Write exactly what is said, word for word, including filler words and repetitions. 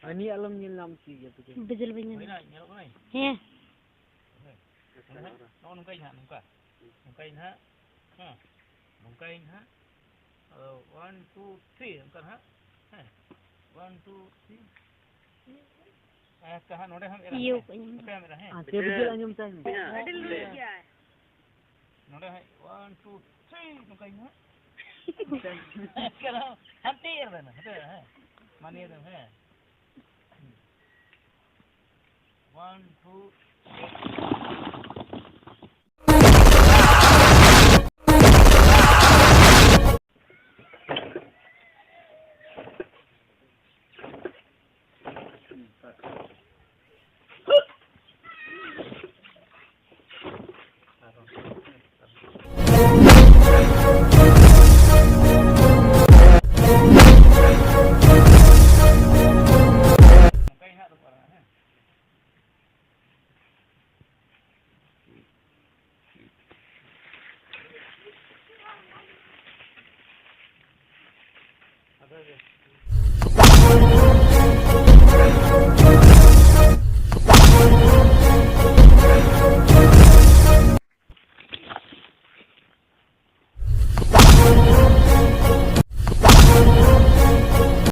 ᱟᱹᱰᱤ ᱟᱞᱚᱢ ᱧᱮᱞ ᱧᱟᱢ ᱦᱚᱪᱚᱭᱮᱭᱟ ᱛᱚᱵᱮ᱾ ᱵᱤᱡᱚᱞ ᱵᱟᱹᱧ ᱧᱮᱞ ᱦᱩᱭᱱᱟ, ᱧᱮᱞᱚᱜ ᱠᱟᱱᱟᱭ? ᱦᱮᱸ᱾ ᱚᱸᱰᱮ ᱦᱟᱸᱜ, ᱱᱚᱜᱼᱚ ᱱᱚᱝᱠᱟᱭ ᱦᱟᱸᱜ, ᱱᱚᱝᱠᱟ᱾ ᱱᱚᱝᱠᱟᱭ ᱦᱟᱸᱜ, ᱦᱮᱸ᱾ ᱱᱚᱝᱠᱟᱭ ᱦᱟᱸᱜ᱾ ᱟᱫᱚ one, two, three, ᱚᱱᱠᱟ ᱦᱟᱸᱜ᱾ ᱦᱮᱸ᱾ One, two, three. ᱟᱪᱪᱷᱟ, ᱦᱟᱸᱜ ᱱᱚᱰᱮ ᱦᱟᱸᱜ ᱮᱨᱟ, ᱤᱭᱟᱹ ᱦᱮᱸ᱾ ᱠᱚ ᱟᱸᱡᱚᱢ ᱱᱚᱝᱠᱟᱭ ᱮᱨᱟ, ᱦᱮᱸ᱾ ᱟᱨ ᱪᱮᱫ ᱵᱤᱡᱚᱞ ᱟᱸᱡᱚᱢ ᱪᱟᱭ ᱢᱮ᱾ ᱟᱹᱰᱤ ᱞᱩᱡ ᱜᱮᱭᱟᱭ᱾ ᱱᱚᱰᱮ ᱦᱟᱸᱜ one, two, three, ᱱᱚᱝᱠᱟᱭ ᱦᱟᱸᱜ᱾ ᱦᱟᱱᱛᱮ ᱮᱨ ᱵᱮᱱ, ᱦᱟᱱᱛᱮ, ᱦᱮᱸ᱾ ᱢᱟ ᱱᱤᱭᱟᱹ ᱫᱚ, ᱦᱮᱸ᱾ One, two.